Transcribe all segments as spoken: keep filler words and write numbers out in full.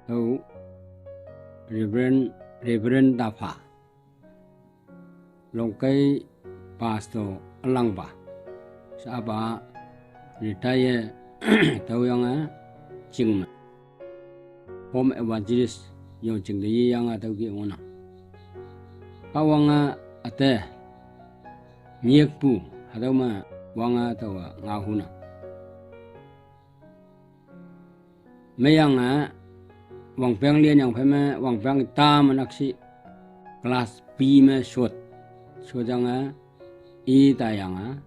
Tüo Reverend, Reverend Dapha, Longkei Pastor Alangpa, sapa retire tüoyange ching me Home Evangelist yo ching te yeyange tüoke ngohnang. Kahwange üte nyikpu, hatüo me wange tüowa ngaohunang. Meyange wangpeng linyang phei me wangpeng ta me nakshih class B me shot, shotyange i taiyange,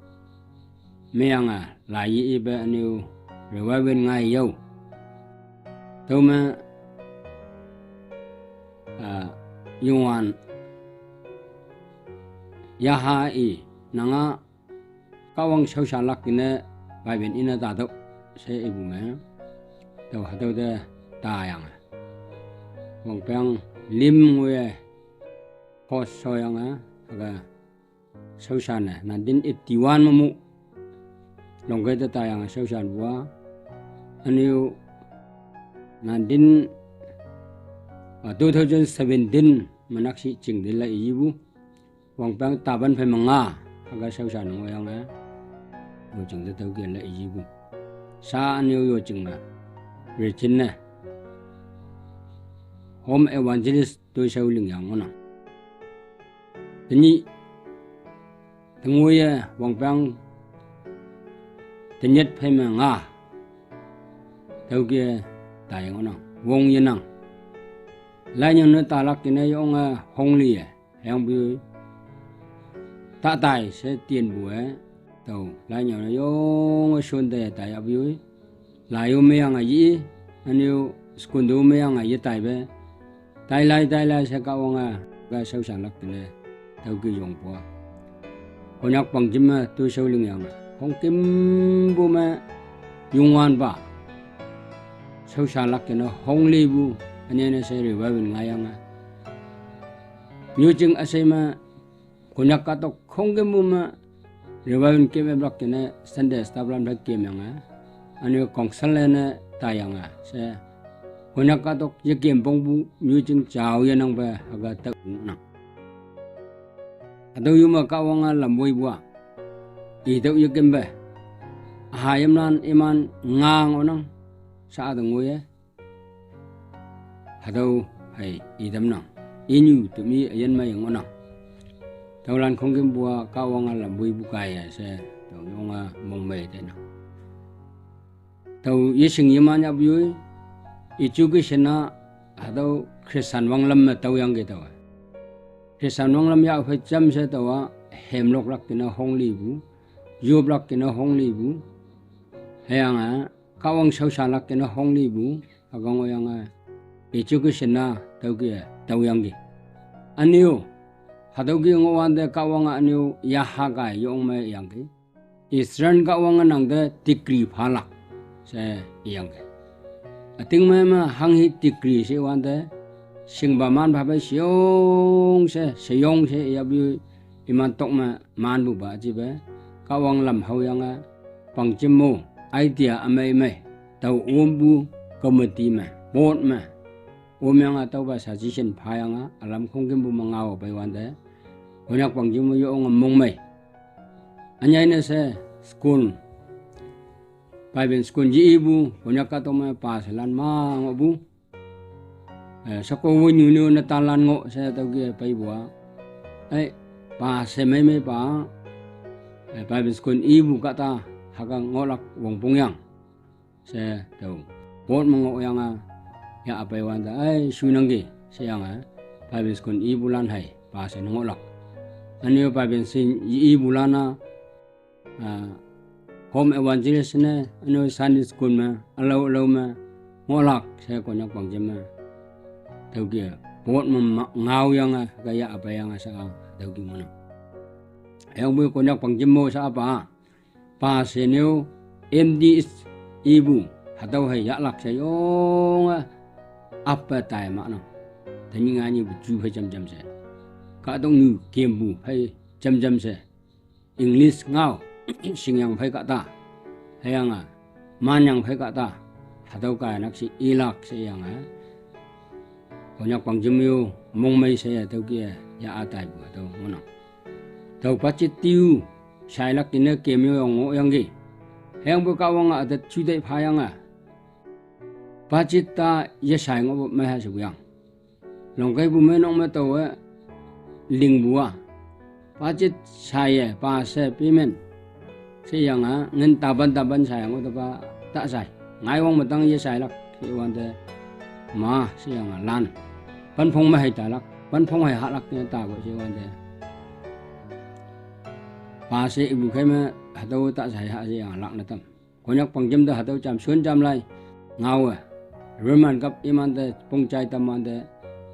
meyange laiye ipe ünyu revival ngai yao. Tüome, ah, Youngwan yaha i, nanga Kahwang shaoshanlak jingne Bible ine tatüoh she ipu me, tao hatüo te tayange, wangpeng lim ngoiye, post shoyange, hüke shaoshan-e nineteen eighty-one me mu Longkei te tayange shaoshanpu-a, ünyu nineteen, ah, two thousand seventeen me nakshih ching te lai ipu wangpeng tapan phei me nga, hüke shaoshan ngohyange, yo ching te tüoke lai ipu. Sha ünyu yo ching me, Reverend ne Home Evangelist toishao lingyang ngohnang. Tenyih, tengoiye wangpeng tenyit phei me nga, tüoke taye ngohnang, wong yenang. Lainyüo ne talak jingne yonge hongliye, hüyangpu tatai she tienpu-e, tao lainyüo ne yonge shon te taiyahpu yoi. Lai-o meyange yi, ünyu school te meyange yetaipe, tailai tailai she Kahwange, ga shaoshanlak jingne, tüoke yongpu-a, Konyak pangjim me toishao lingyange, khongkümpu me Youngwanpa shaoshanlak jingne honglipu, ünyei ne she revival ngaiyange, nyu jing üshei me Konyak kahtok khongkümpu me revival kemlak jingne Sunday stafflan phei kemyange, ünyu council ne taiyange she, Konyak kahtok yekem pongpu nyu jing jao yenangpe hüke tüo ngohnang. Hatüo yo me Kahwange lam woipu-a, itüoh yekempe, hayimlan iman nga ngohnang, sha te ngoiye. Hatüo hei itamnang. Inyu temi üyin mei ngohnang. Tüolan khongkümpu-a Kahwange lam woipu kaiye she, tao yonge mongmei tenang. Tao yeshing yeman yahpu yoi, education-a, hatüo Christian wanglam me tüoyangki tao-e. Christian wanglam yah phei jamshe tao-a, hemloklak jingne honglipu, yoplak jingne honglipu, hüyange Kahwang shaoshanlak jingne honglipu, hüke ngohyange, education-a tüoke tüoyangki. Ünyu, hatüoke ngohwante Kahwange ünyu yaha kai yong me yangki. Israel Kahwange nangte degree phalak she iyangki. Üting me me hanghi degree she wante, shingpa manpa phei sheyong she, sheyong she iyahpu iman tok me manpupa jipe, Kahwang lam haoyange, pangjim mo, idea ümei mei, tao ompu committee me, board me, omyange tüopa suggestion phayange, ülam khongkümpu me ngao peiwante, Konyak pangjim mo yonge mongmei. Ünyei ne she school, Bible school ye ipu, Konyak kahtok me pastorlan ma ngohpu, eh, sheko woi nyu nyu netanlan ngoh she tüoke peipu-a, eh, pastor mei meipa, eh, Bible school ipu kahta, hüke ngohlak wongpongyang she tüo board me ngohyange, yah peiwante, ai shuinangki sheyange, Bible school ipulan hei pastor ne ngohlak. Ünyu Bible sin ye ipulan-a, ah, home evangelist ne, ünyu Sunday school me, ülao ülao me ngohlak she Konyak pangjim me, tüoke board me ma ngaoyange, hüke yah peiyange sha-a, tüoke ngohnang. Hüyangpoi Konyak pangjim mo sha-a pa, pastor nyu M D ipu, hatüo hei yahlak she yonge, appe tai manang. Tenyih nganyihpu ju phei jamjam she, kahtoknyu kempu phei jamjam she, English ngao, shingyang phei kahta, hüyange manyang phei kahta, hatüo kai nakshih ilak sheyange, Konyak pangjim yo mongmei she tüo kih-e ya-a taipu hatüo ngohnang. Tüo pachit tiu shailak kine kem yo yong ngohyangki. Hüyangpu Kahwange üte juteih phayange pachit ta yeshai ngohpu mei ha shepu yang. Longkeipu meinok me taowe lingpu-a pachit shaiye pa she payment sheyange ngin tapan tapan shaiyange ngoh tepa ta shai. Ngaiwang me tang yeshailak shewante ma sheyange lan. Panphong me hei tailak, panphong hei hahlak ne tapu shewante pa she ipu khei me hatüo ta shai ha sheyange lak ne tam. Konyak pangjim te hatüo jam shon jam lai ngaowe. Reman kap imante pongjai tamwante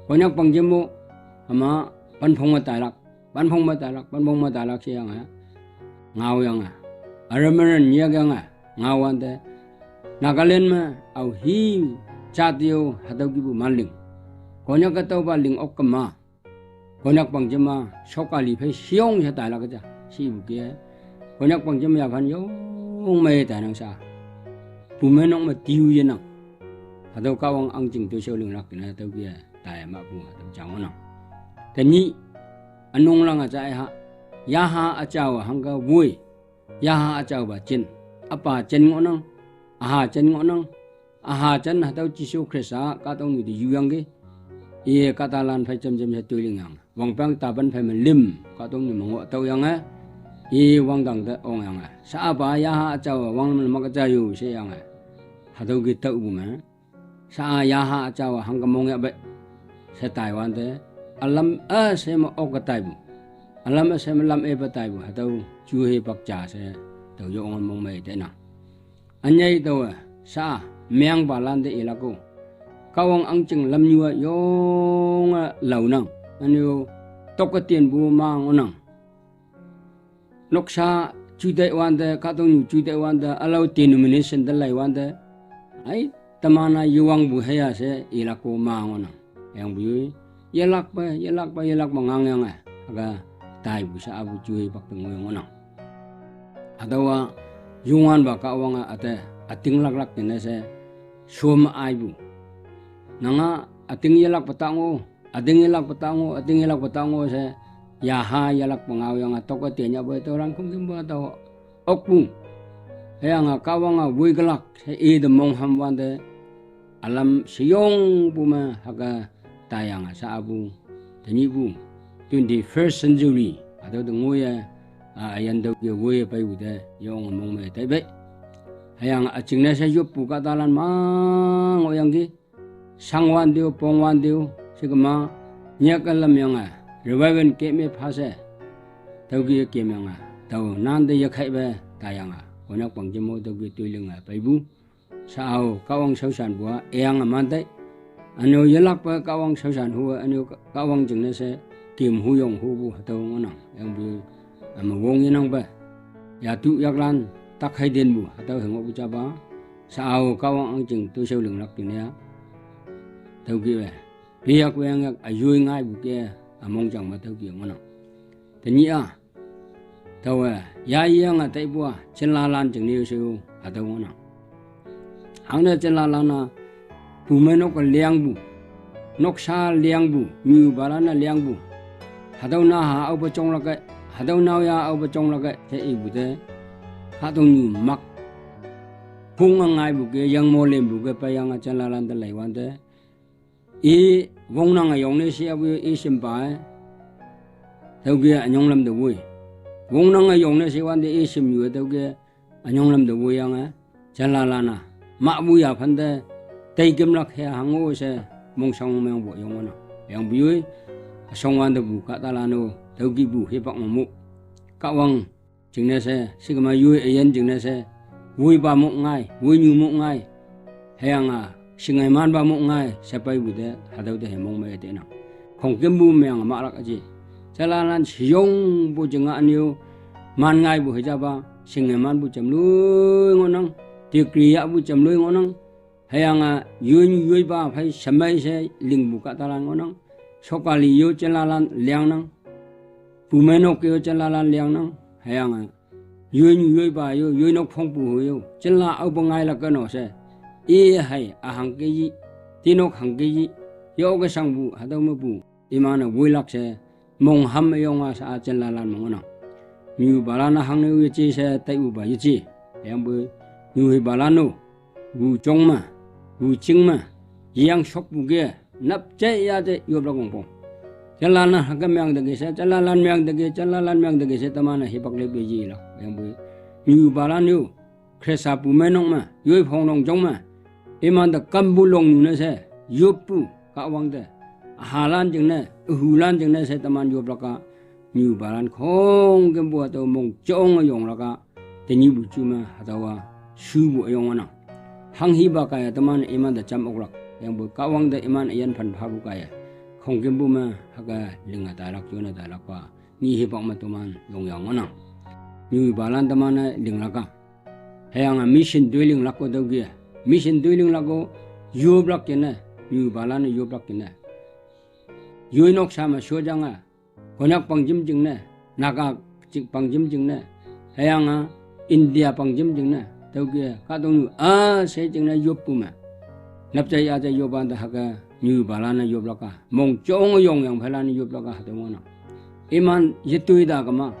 Konyak pangjim mo hüma panphong me tailak, panphong me tailak, panphong me tailak sheyange ngaoyange, aremeran nyakyange ngaowante, Nagaland me aohi jat yo hatüo kihpu manling. Konyak ke tüopa ling ok kema. Konyak pangjim-a sokali phei sheyong she tailak ja shipu kih-e. Konyak pangjim yaphan yong mei tainang sha. Pu meinok me tiu yenang. Hatüo Kahwang ahngching toishao linglak kine tüo kih-e tai mapu hatüo ja ngohnang. Tenyih ünunglang-a ja-e ha. Yaha üjao hangke woi. Yaha üjaopa jin. Üpa jin ngohnang. Üha jin ngohnang. Üha jan hatüo Jesu Khrista kahtoknyu te yuyangki. Iye kahtalan phei jam jam she toi lingyange wangpeng tapan phei me lim kahtoknyu me ngoh tüoyange, i wangdang te ongyange sha-a pa yaha üjao wanglam mak ja yo sheyange hatüo kih taopu me sha-a yaha üjao hangke mong yahpei she taiwante, ülam üshei me oke taipu, ülam üshei me lam-e pe taipu hatüo juhepak ja she tao yonge mongmei tainang. Ünyei taowe sha-a mengpalan te ilak-o, Kahwang ahngching lamnyu-a yonge laonang. Ünyu tokke tienpu ma ngohnang. Noksa juteih wante, kahtoknyu juteih wante, ülao denomination te lei wante, ai, teman-a yewangpu hüya she ilak-o ma ngohnang. Hüyangpu yoi, yelakpe yelakpe yelakpe ngangyange hüke taipu sha-a pu juhepak te ngoiye ngohnang. Hatüowa Youngwanpa Kahwange üte ütinglaklak kine she shom aipu, nanga üting yelakpe ta ngoh, üting yelakpe ta ngoh, üting yelakpe ta ngoh she yaha yelakpe ngaoyange tokke tienyapu tüolan khongkümpu hatüo okpu. Hüyange Kahwange woikelak she ite mongham wante, ülam sheyongpu me hüke taiyange sha-a pu, tenyihpu twenty-first century hatüo te ngoiye, a, üyin tüo kih-e woiye peipu te yonge mongmei taipei. Hüyange üjingne she yoppu kahtalan ma ngohyangki. Shangwante-o pongwante-o shikema nyak-e lamyange revival keh me pha she tüo kih-e kemyange tao nante yekhaipe taiyange Konyak pangjim mo tüo kih-e toi linge peipu. Sha-a-o Kahwang shaoshanpu-a üyange man tai. Üne-o yelakpe Kahwang shaoshan hu-e, üne-o Kahwang jingne she kem hu yong hupu hatüo ngohnang. Hüyangpu üme wong yenangpe yatu yaklan takhei tenpu hatüo hei ngohpu japa. Sha-a-o Kahwang ahngching toishao linglak kine-a tüo kih-e peyak wengyak üyoi ngaipu kih-e ümongjang me tüo kih-e ngohnang. Tenyih-a taowe yayange taipu-a jinlalan jingne she-o hatüo ngohnang. Hangne jinlalan-a pu meinok-e lengpu, noksa lengpu, nyupalan-e lengpu, hatüo naha aope jonglak-e, hatüo naoya aope jonglak-e she ipu te kahtoknyu mak ponge ngaipu kih-e yangmo lempu kih-e peiyange jinlalan te leiwante, i wongnange yongne sheyapu i shimpa-e tüo kih-e ünyong lam te woi. Wongnange yongne shewante i shimnyu-e tüo kih-e ünyong lam te woiyange jinlalan-a mahpu yaphante teikemlak he hango she mongshang mengpu yong ngohnang. Hüyangpu yoi üshongwante pu kahtalan-o tüo kihpu hipak mo mo Kahwang jingne she shikema yoi üyin jingne she woipa mok ngai, woinyu mok ngai, hüyange shingei manpa mok ngai she peipu te hatüo te hei mongmei tainang. Khongkümpu meang mahlak üji, jinlalan sheyongpu jinga üne-o man ngaipu hei japa, shingei manpu jamloi ngohnang, degree yahpu jamloi ngohnang. Hüyange yoinyu yoipa phei shemei she lingpu kahtalan ngohnang. Sokali yo jinlalan lengnang. Pu meinok yo jinlalan lengnang. Hüyange yoinyu yoipa yo, yoinok phongpu ho yo jinla aope ngailak-e no she, i hei ühangke yi, tinok hangke yi, Yo ke sangbu, hatüo mepu. Iman-e woilak she, mongham üyong-a sha-a jenlalan me ngohnang. Nyupalan-a hangne-o yeje she taipupa yeje. Hüyangpoi, nyu hipalan-o. Wu jong me, wu jing me, yeng shokpu ke, nap jai ya jai yoplak wongpong. Jenlalan hake meang teke she, jenlalan meang teke, jenlalan meang teke she, teman-e hipak lepe yelak. Hüyangpoi, nyupalan yo, Khrista pu me nok me, yoi phong long jong me. Iman te kampu long nyu ne she, yoppu, Kahwang te. Halan jingne, hulan jingne she teman yoplak a. Nyupalan khongkümpu hatüo mong jong yonglak a. Tenyihpu ju me hatüowa shupu üyong ngohnang. Hanghipa kaiye teman iman te jam oklak. Hüyangpoi Kahwang te iman üyin phan phapu kaiye. Khongkümpu me hüke linge tailak, yone tailak pa. Nyi hipak me teman yongyang ngohnang. Nyupalan teman-e linglak a. Hüyange mission toi linglak-o tüoke. Mission toi linglak-o yoplak kene. Nyupalan-e yoplak kene. Yoi noksa me shojange. Konyak pangjim jingne, Naga jik pangjim jingne, hüyange India pangjim jingne, tüoke kahtoknyu üshei jingne yoppu me. Nap jai ya jai yopan te hüke nyupalan-e yoplak a. Mong jong yongyang phalan yoplak a hatüo ngohnang. Iman yetoi ta kema.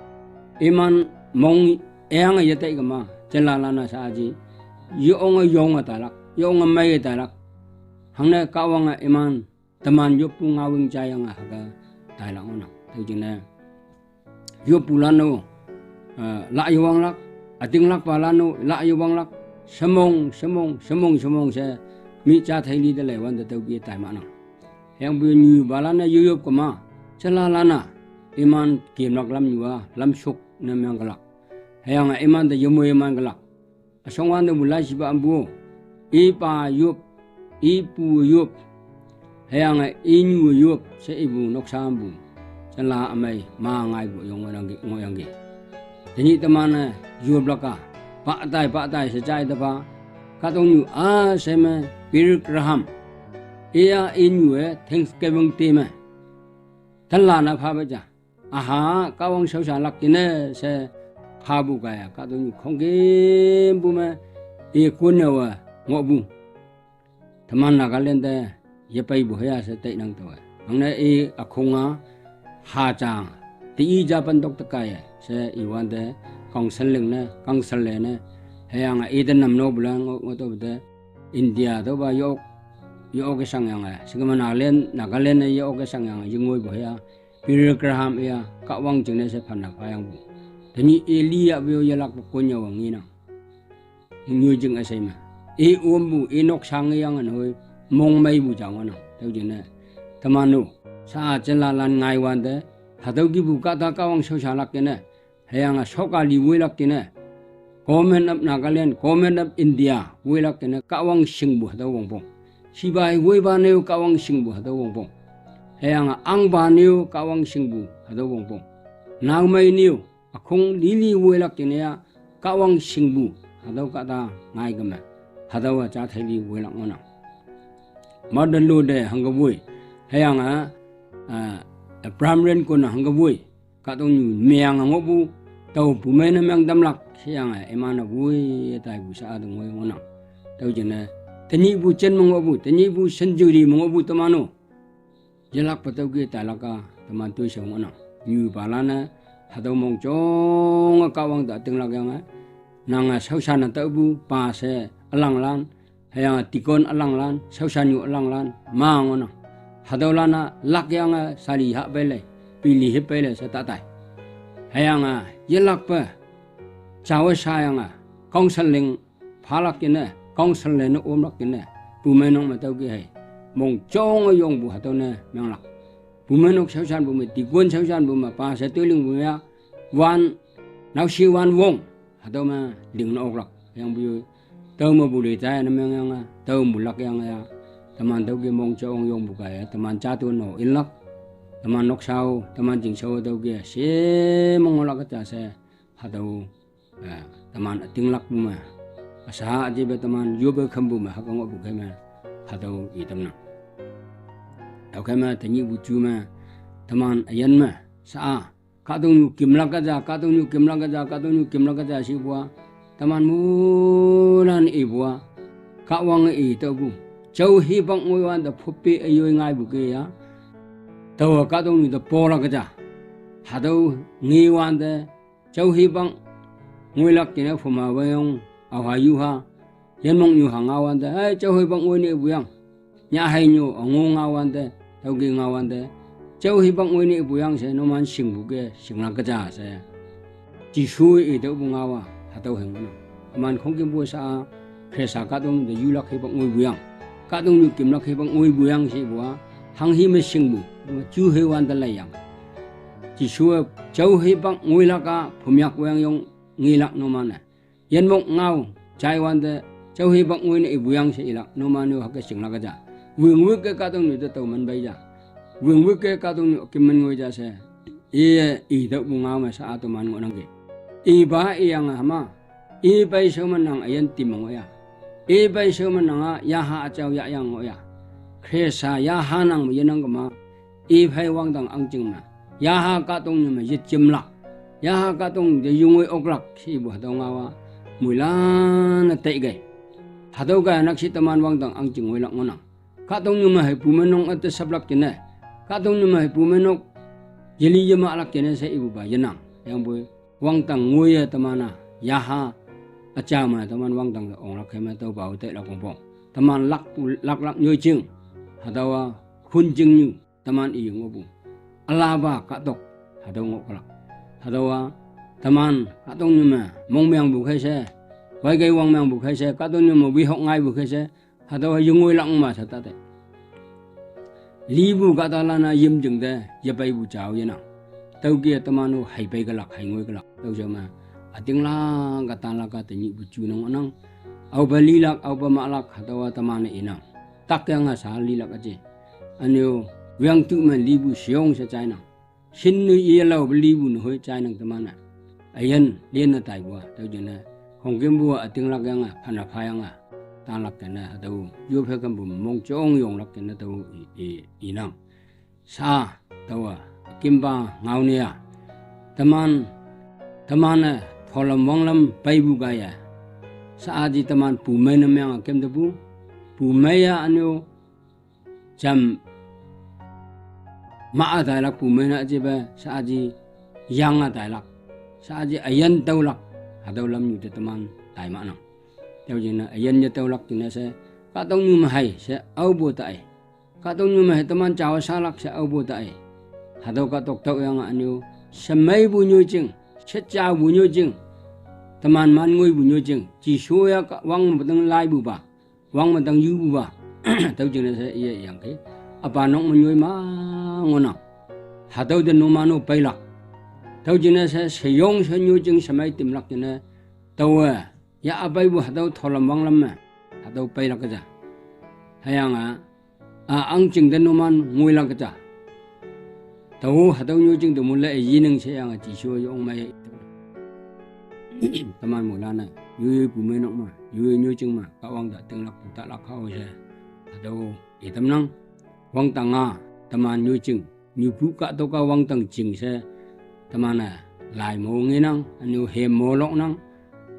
Iman mong üyange yetai kema. Jenlalan-a sha-a ji. Yonge yonge tailak. Yonge mei tailak. Hangne Kahwange iman teman yoppu ngawing jayange hüke tailak ngohnang. Tüo jingne yoppulan-o, eh, la yewanglak, ütinglakpalan-o, la yewanglak, shemong, shemong, shemong, shemong she, mi ja theili te leiwante tüoke taimanang. Hüyangpoi nyupalan-e yoyop kema, jenlalan-a, iman kemlak lamnyu-a, lamshok ne meang kelak. Hüyange iman te yemoi yeman kelak. Üshongwante pu laishipa ampu-o. Ipa yop, ipu yop. Hüyange inyu yop, she ipu noksa ampu. Jenla ümei, ma ngaipu yong ngohyangki, ngohyangki. Tenyih teman-e yoplak a. Pahtai, pahtai, she jai tepa. Kahtoknyu üshei me, Billy Graham. Iya inyu-e, Thanksgiving te me. Tenlan-a phape ja. Aha, Kahwang shaoshanlak kene she phapu kaiye, kahtoknyu khongkümpu me, i konyawe ngohpu. Teman Nagaland te, yepeipu hüya she tainang taowe. Hangne i ükhong-a, haja, te i ja pen tok te kaiye, she iwante, counseling ne, counselor ne, hüyange i te namno pula ngoh, ngoh tüote, India tüopa yok, yok ke shangyange, shikema Nagaland, Nagaland ne yok ke shangyange, yengoipu hüya, Billy Graham iya, Kahwang jingne she phanne phayangpu. Tenyih i li yahpu-o yelakpu konyawe ngenang. Nyoi jing üshei me. I ompu, i noksa ngeyange hoi, mongmeipu ja ngohnang. Tüo jingne. Teman-o, sha-a jenlalan ngaiwante, hatüo kihpu kahta Kahwang shaoshalak kene. Hüyange shokali woilak kene. Government of Nagaland, Government of India, woilak kene Kahwang shingpu hatüo wongpong. Shipai woipa ne-o Kahwang shingpu hatüo wongpong. Hüyange ahngpa ne-o Kahwang shingpu hatüo wongpong. Naomei ne-o, ükhong lili woilak kene-a, Kahwang shingpu, hatüo kahta ngai keme. Hatüowa ja theili woilak ngohnang. Martin Luther hangke woi. Hüyange, ah, Abraham Lincoln hangke woi. Kahtoknyu meange ngohpu, tao bumei ne meang tamlak, sheyange, iman-e woi, taipu sha-a te ngoi ngohnang. Tüo jingne, tenyihpu jen me ngohpu, tenyihpu century me ngohpu teman-o. Yelakpe tüoke tailak a, teman toishao ngohnang. Nyupalan-e, hatüo mong jonge Kahwang te ütinglak yange. Nange shaoshan-e tüopu, pa she, ülanglan, hüyange deacon ülanglan, shaoshanyu ülanglan, ma ngohnang. Hatüolan-a, lak yange, sali hah peile, pili hip peile, she tatai. Hüyange, yelakpe, jawe shayange, counseling, phalak kene, counselor ne omlak kene, bumeinok me tüoke hei. Mong jonge yongpu hatüo ne menglak. Bumeinok shaoshanpu me, deacon shaoshanpu me, pa she toilingpu me-a, wan, naoshe wan wong, hatüo me lingne oklak. Hüyangpu-o, tüo mepu le jaiya ne mengyange, tüo mulak yange ya. Teman tüoke mong jonge yongpu kaiye, teman jatu no inlak. Teman nokshao, teman chingshao tüoke, she mong ngohlak ja she, hatüo eh, teman ütinglakpu me. Üsha üjepe teman yope khümpu me, hüke ngohpu kei me. Hatüo itamnang. Tüokhei me, tenyihpu ju me, teman üyin me, sha-a. Kahtoknyu kemlak ja, kahtoknyu kemlak ja, kahtoknyu kemlak ja shipu-a. Teman mulan ipu-a. Kahwange i tüopu. Jao hipak ngoi wante phope üyoi ngaipu ke ya. Taowa kahtoknyu te polak ja. Hatüo nge wante, jao hipak ngoilak jingne phoma weyong, aoha yuha, yinmok nyuha ngao wante, eh, jao hipak ngoi nepu yang. Nyahei nyu, ango ngao wante, tüoke ngao wante, jao hipak ngoi nepu yang she, numan shingpu ke, shinglak ja she. Jesu itüopu ngaowa, hatüo heng ngohnang. Teman khongkümpu sha-a, Khrista kahtoknyu te yulak hipak ngoipu yang. Kahtoknyu kümlak hipak ngoipu yang shepu-a, hanghi me shingpu, ju hei wante lai yang. Jesu-e jao hipak ngoilak-a, phomyak wang yong ngelak numan-e. Yinmok ngao, jai wante, jao hipak ngoi ne ipu yang she ilak, numan-o hüke shinglak ja. Wüngwük ke kahtoknyu te tao man pei ja. Wüngwük ke kahtoknyu kümmen ngoi ja she. Iye, itüopu ngao me sha-a toman ngohnangki. Ipa iyange hüma. Ipei shao me nang üyin tim me ngoh ya. Ipei shao me nang-a yaha üjao yahyang ngoh ya. Khrista yaha nang me yenang kema. Iphei wangdang ahngching me. Yaha kahtoknyu me yejemlak. Yaha kahtoknyu te yungoi oklak shepu hatüo ngaowa. Moilan-e taikei. Hatüo kaiye nakshih teman wangdang ahngching ngoilak ngohnang. Kahtoknyu me heipu me nok üte shaplak jingne. Kahtoknyu me heipu me nok yeli yemahlak jingne she ipupa yenang. Yangpoi wangdang ngoiye teman-a, yaha, üja me teman wangdang te onglak kei me tüopa-o tailak kongpong. Teman lak, laklak nyoijing, hatüowa khunjingnyu, teman iye ngohpu. Ülapa kahtok, hatüo ngohklak. Hatüowa, teman, kahtoknyu me, mongmengpu khei she, waikei wangmengpu khei she, kahtoknyu me wihok ngaipu khei she, hatüowa yengoilak ma she tate. Lipu kahtalan-a yimjing te, yepeipu jao yenang. Tüoke teman-o heipei kelak, hei ngoi kelak. Tüo jao me, ütinglak-a tanlak-a tenyihpu ju nang ngohnang. Aope lilak, aope mahlak, hatüowa teman-e inang. Takyange sha lilak üje. Üne-o, wangtu me lipu sheyong she jainang. Shin ne yelaope lipu nehoi jainang teman-e. Üyin, linne taipu-a, tüo jingne. Khongkümpu-a ütinglak yange, phane phayange. Tanlak jingne, hatüo, yophei kümpu mong jong yonglak jingne, tüo i, i, inang. Sha, taowa, kümpa ngao ne ya. Teman, teman-e, tholam wanglam peipu kaiye. Sha-a ji teman pumei ne meng-a kümtepu. Pumei ya üne-o, jam, ma-a tailak pumei ne jepe, sha-a ji, yang-a tailak. Sha-a ji üyin tüolak, hatüo lamnyu te teman, tai mahnang. Tüo jingne, üyin ye tüolak jingne she, kahtoknyu me hei she, aopu tai. Kahtoknyu me hei teman jao shalak she aopu tai. Hatüo kahtok tüoyange üne-o, shemeipu nyoijing, shejapu nyoijing, teman man ngoipu nyoijing, Jesu ya ka wang me tang laipupa, wang me tang yupupa, tüo jingne she iye yangki. Üpa nok me nyoi ma ngohnang. Hatüo te numan-o peilak. Tüo jingne she sheyong she nyoijing shemei timlak jingne, taowe, ya üpeipu hatüo tholam wanglam me, hatüo peilak ja. Hüyange, a, ahngching te numan ngoilak ja. Tao hatüo nyoijing te mule yineng sheyange Jesu yong mei. Teman moilan-e, yoi pumei nok me, yoi nyoijing me, Kahwang te tinglakpu tahlak hao she. Hatüo itamnang, wangdang-a, teman nyoijing, nyupu kahtok-a wangdang jing she, teman-e, lai mo ngenang, üne-o hem mo loknang,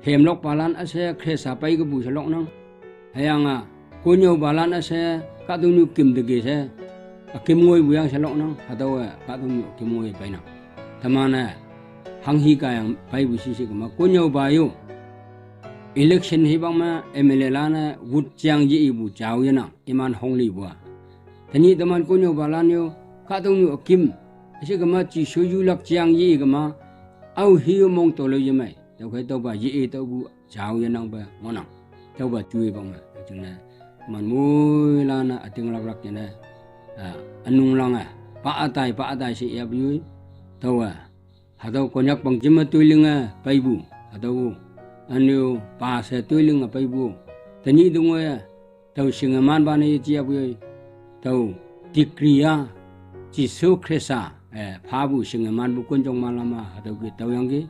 hemlokpalan üshe Khrista pei kepu she loknang. Hüyange, konnyüopalan üshe kahtoknyu küm teke she, üküm ngoipu yang she loknang, hatüowe kahtoknyu küm ngoi peinang. Teman-e, hanghi kayang peipu shishe kema konnyüopa yo. Election hipak me M L A lan-e vote jang ye ipu jao yenang, iman honglipu-a. Tenyih teman konnyüopalan yo, kahtoknyu üküm, üshe kema Jesu yulak jang ye kema, aohe-o mong toloi yemei. Tüokhei tüopa ye-i tüopu jao yenangpe ngohnang. Tüopa juipak me, jingne. Man moilan-a ütinglaklak jingne. A, ünunglange. Pa ütai, pa ütai she yap yoi. Tüowe. Hatüo Konyak pangjim me toilinge peipu. Hatüo. Üne-o pa she toilinge peipu. Tenyih te ngoiye. Tao shingemanpa ne yeji apu yoi. Tao degree-a, Jesu Khrista, eh, phapu shingemanpu konjong malam-a, hatüo ke tüoyangki.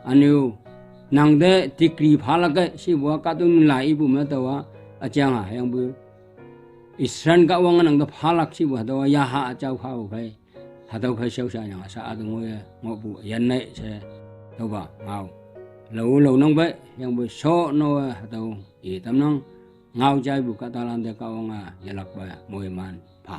Üne-o, nangte degree phalak-e, shipu-a kahtoknyu lai ipu me tüo-a, üjang-a, hüyangpu. Israel Kahwange nangte phalak shipu hatüo-a, yaha üjao phapu phei. Hatüo phei shaoshanyange sha-a te ngoiye, ngohpu üyin-e she, tüopa, ngao. Lao lao nangpe, hüyangpu sho nowe, hatüo, itamnang. Ngaoh jaipu kahtalante Kahwange yelakpe moiman pha.